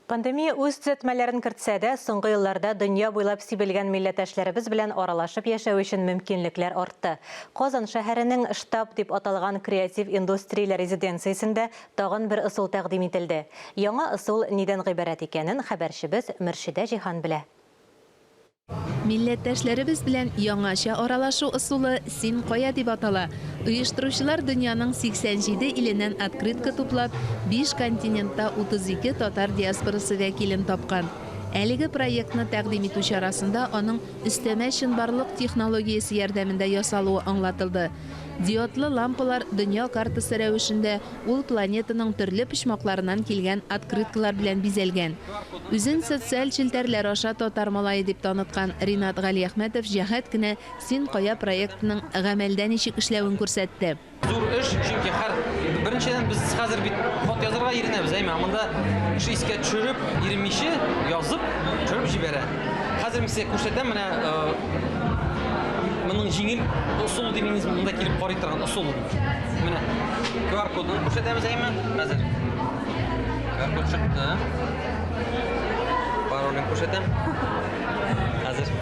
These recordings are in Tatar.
Пандемия үз төзәтмәләрен кертсә дә, соңгы елларда дөнья буйлап сибелгән милләтәшләребез белән аралашып яшәү өчен мөмкинлекләр артты. Казан шәһәренең Штаб дип аталган креатив индустрияләр резиденциясендә тагын бер ысул тәкъдим ителде. Яңа ысул нидән гыйбарәт икәнен хәбәрчебез Мөршидә Җиһан белә. Милләттәшләребез белән яңача аралашу ысулы Син кая дип атала. Оештыручылар дөньяның 87 иленнән открытка туплап, биш континентта 32 татар диаспорасы вәкилен тапкан. Әлеге проектны тәкъдим итү чарасында аның өстәмә чынбарлык технологиясе ярдәмендә ясалуы аңлатылды. Диодлы лампалар дөнья картасы рәвешендә, ул планетаның төрле почмакларыннан килгән открыткалар белән бизәлгән. Үзен социаль челтәрләр аша татар малае дип таныткан Ринат Галиәхмәтов җәһәт кенә Син кая проектының гамәлдә ничек эшләвен күрсәтте. Зур эш, чөнки һәр, беренчедән, без хәзер бит хат язарга иренәбез, әйме, ә монда кеше искә төшереп, иренмичә язып, төшереп җибәрә. Хәзер мин сезгә күрсәтәм, менә моның җиңел ысулы дип инде монда килеп карый торган ысул. Менә QR кодын күрсәтәбез, әйме, хәзер. QR код чыкты. Паролен күрсәтәм. Хәзер.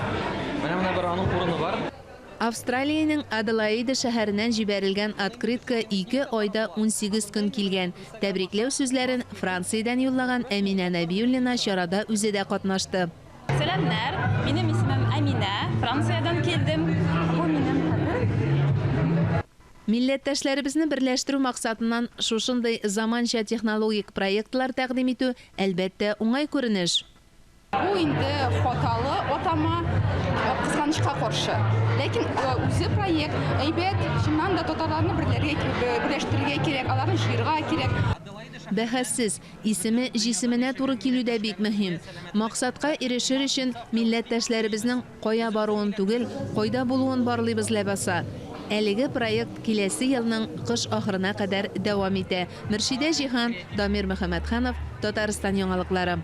Менә монда бер аның урыны бар. Австралиянең Аделаида шәһәреннән җибәрелгән открытка ике айда 18 көн килгән. Тәбрикләү сүзләрен Франциядән юллаган Әминә Нәбиуллина чарада үзе дә катнашты. Сәламнәр, минем исемем Әминә, Франциядән килдем. Бу минем хатын. Милләттәшләребезне берләштерү максатыннан шушындый заманча технологик проектлар тәкъдим итү, әлбәттә, уңай күренеш. Бу инде хаталы атама, кызганычка каршы. Ләкин үзе проект әйбәт, чыннан да татарларны берләштерергә кирәк, аларны җыерга кирәк. Бәхәссез, исеме җисеменә туры килү дә бик мөһим. Максатка ирешер өчен милләттәшләребезнең Кая баруын түгел, кайда булуын барлыйбыз ләбаса. Әлеге проект киләсе елның кыш ахырына кадәр дәвам итә. Мөршидә Җиһан, Дамир Мөхәммәтханов, Татарстан яңалыклары.